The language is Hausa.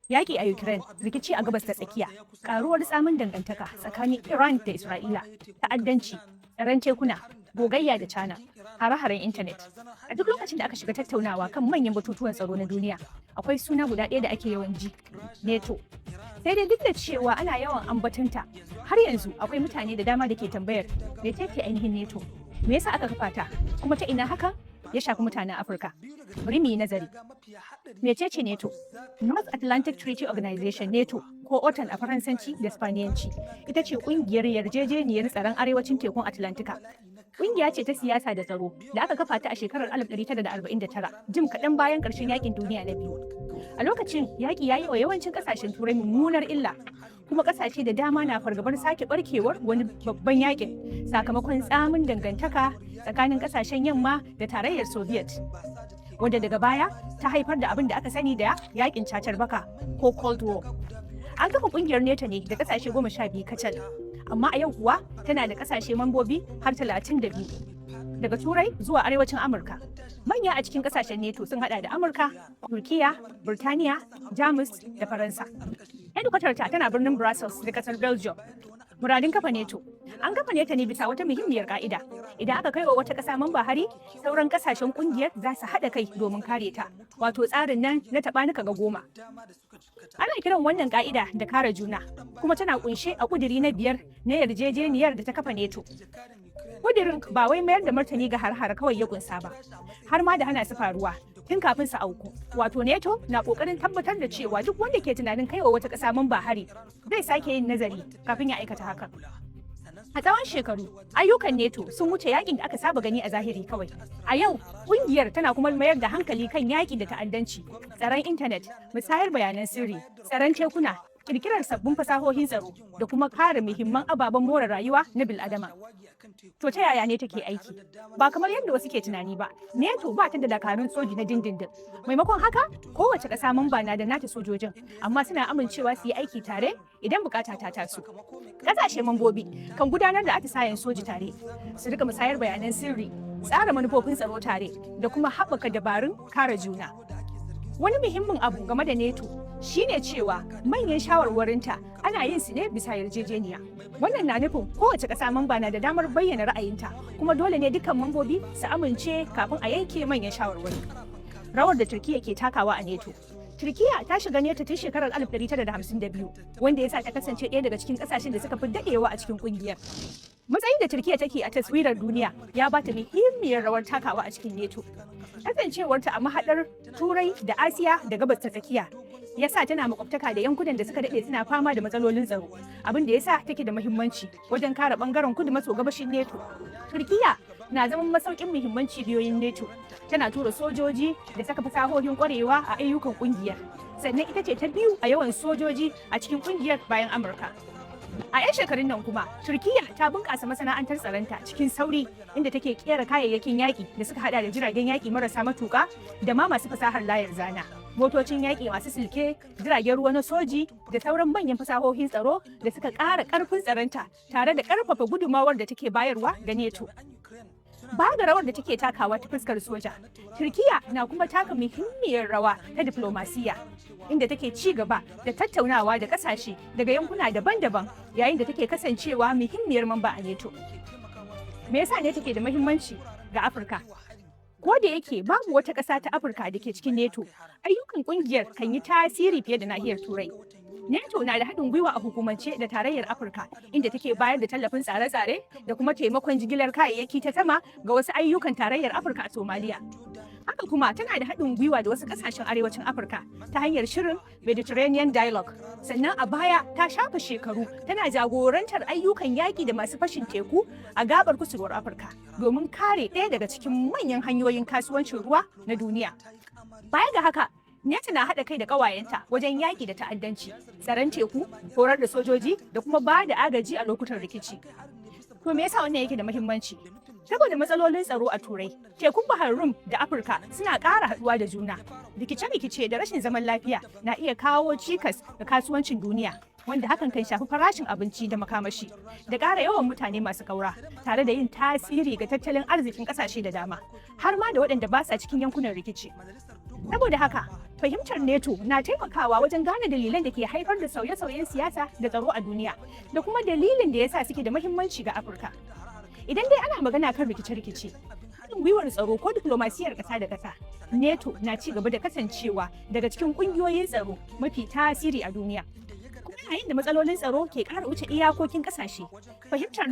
Yaƙi a Ukraine, rikici a Gabas ta Tsakiya, ƙaruwar tsamin dangantaka tsakanin Iran da Isra'ila, ta'addanci, tsaron tekuna, gogayya da China, hare-haren intanet. A duk lokacin da aka shiga tattaunawa kan manyan batutuwan tsaro na duniya, akwai suna guda ɗaya da ake yawan ji, NATO. Sai dai duk da cewa ana yawan ambatonta, har yanzu akwai mutane da dama da ke tambayar mecece ainihin NATO, me yasa aka kafa ta, kuma ta ina hakan ya shafi mutanen Afirka. Bari mu yi nazari. Mecece NATO? North Atlantic Treaty Organization, NATO ko OTAN a Faransanci da Spaniyanci, ita ce kungiyar yarjejeniyar tsaron arewacin tekun Atlantika. Kungiya ce ta siyasa da tsaro da aka kafa ta a shekarar 1949, jim kaɗan bayan ƙarshen yakin duniya na biyu. A lokacin yaƙi ya yi wa yawancin ƙasashen Turai mummunar illa, kuma ƙasashe da dama na fargabar sake barkewar wani babban yakin sakamakon tsamin dangantaka tsakanin ƙasashen yamma da Tarayyar Soviet, wadda daga baya ta haifar da abin da aka sani da yakin cacar baka ko Cold War. An kafa kungiyar NATO ne da kasashe 12 kacal, amma a yau kuwa tana da kasashe mambobi har 32 daga Turai zuwa arewacin Amurka. Manya a cikin kasashen NATO sun hada da Amurka, Turkiya, Burtaniya, Jamus da Faransa. Hedikwatar ta tana birnin Brussels da kasar Belgium. Muradin kafa NATO. An kafa NATO ne bisa wata muhimmiyar ka'ida. Idan aka kai wa wata ƙasa mamba hari, sauran ƙasashen ƙungiyar za su haɗa kai domin kare ta. Wato tsarin nan na taɓa ni ka ga goma. Ana kiran wannan ka'ida da kare juna, kuma tana kunshe a ƙudiri na 5 na yarjejeniyar da ta kafa NATO. Ƙudirin ba wai mayar da martani ga har-hare kawai ya kunsa ba, har ma da hana su faruwa tun kafin su auku. Wato NATO na ƙoƙarin tabbatar da cewa duk wanda ke tunanin kaiwa wata ƙasa mamba hari zai sake yin nazari kafin ya aikata hakan. A tsawon shekaru, ayyukan NATO sun wuce yakin da aka saba gani a zahiri kawai. A yau, kungiyar tana kuma mayar da hankali kan yaƙi da ta'addanci, tsaron intanet, musayar bayanan sirri, tsaron tekuna, kirkirar sabbin fasahohin tsaro da kuma kare muhimman ababen more rayuwa na bil'adama. To, ta yaya ne take aiki? Ba kamar yadda wasu ke tunani ba, NATO ba ta da dakarun soji na dindindin. Maimakon haka, kowace ƙasa mamba na da nata sojojin, amma suna amincewa su yi aiki tare idan bukata ta taso. Ƙasashe mambobi kan gudanar da atisayen soji tare, su rika musayar bayanan sirri, tsara manufofin tsaro tare, da kuma haɓaka dabarun kare juna. Wani muhimmin abu game da NATO shine cewa manyan shawarwarinta ana yin su ne bisa yarjejeniya. Wannan na nufin kowace ƙasa mamba na da damar bayyana ra'ayinta, kuma dole ne dukkan mambobi su amince kafin a yanke manyan shawarwari. Rawar da Turkiyya ke takawa a NATO. Turkiyya ta shiga NATO tun shekarar 1952, wanda ya sa ta kasance ɗaya daga cikin ƙasashen da suka fi daɗewa a cikin ƙungiyar. Matsayin da Turkiyya take a taswirar duniya ya ba ta muhimmiyar rawar takawa a cikin NATO. Kasancewarta a mahaɗar Turai da Asiya da Gabas ta Tsakiya ya sa tana makwabtaka da yankunan da suka daɗe suna fama da matsalolin tsaro, abin da ya sa take da muhimmanci wajen kare bangaren kudu maso gabashin NATO. Turkiyya na zama masaukin muhimman cibiyoyin NATO, tana tura sojoji da saka fasahohin kwarewa a ayyukan kungiyar. Sannan ita ce ta biyu a yawan sojoji a cikin kungiyar bayan Amurka. A 'yan shekarun nan kuma, Turkiyya ta bunƙasa masana'antar tsaronta cikin sauri, inda take kera kayayyakin yaƙi da suka hada da jiragen yaƙi marasa matuƙa da ma masu fasahar layar zana, motocin yaƙi masu silke, jiragen ruwa na soji da sauran manyan fasahohin tsaro da suka ƙara ƙarfin tsaronta tare da ƙarfafa gudumawar da take bayarwa ga NATO. Baya ga rawar da take takawa ta fuskar soja, Turkiya na kuma taka muhimmiyar rawa ta diplomasiya, inda take ci gaba da tattaunawa da kasashe daga yankuna daban-daban yayin da take kasancewa muhimmiyar mamba a NATO. Me yasa ne take da muhimmanci ga Afirka? Ko da yake babu wata ƙasa ta Afirka da ke cikin NATO, ayyukan ƙungiyar kan yi tasiri fiye da nahiyar Turai. NATO na da haɗin gwiwa a hukumance da Tarayyar Afirka, inda take bayar da tallafin tsare-tsare da kuma taimakon jigilar kayayyaki ta sama ga wasu ayyukan Tarayyar Afirka a Somaliya. Haka kuma tana da haɗin gwiwa da wasu ƙasashen arewacin Afirka ta hanyar shirin Mediterranean Dialogue. Sannan a baya ta shafe shekaru tana jagorantar ayyukan yaƙi da masu fashin teku a gabar kusurwar Afirka domin kare ɗaya daga cikin manyan hanyoyin kasuwancin ruwa na duniya. Baya ga haka, NATO na haɗa kai da ƙawayenta wajen yaƙi da ta'addanci, tsaron teku, horar da sojoji da kuma ba da agaji a lokutan rikici. To, me yasa wannan yake da muhimmanci? Saboda matsalolin tsaro a Turai, tekun Bahar Rum da Afirka suna ƙara haɗuwa da juna. Rikice-rikice da rashin zaman lafiya na iya kawo cikas ga kasuwancin duniya, wanda hakan kan shafi farashin abinci da makamashi, da ƙara yawan mutane masu ƙaura, tare da yin tasiri ga tattalin arzikin ƙasashe da dama, har ma da waɗanda ba sa cikin yankunan rikici. Saboda haka, Fahimtar NATO na taimakawa wajen gane dalilan da ke haifar da sauye-sauyen siyasa da tsaro a duniya, da kuma dalilin da yasa suke da muhimmanci ga Afirka. Idan dai ana magana kan rikice-rikice, haɗin gwiwar tsaro ko diplomasiyar ƙasa da ƙasa, NATO na ci gaba da kasancewa daga cikin ƙungiyoyin tsaro mafi tasiri a duniya. Kuma yayin da matsalolin tsaro ke ƙara wuce iyakokin ƙasashe, fahimtar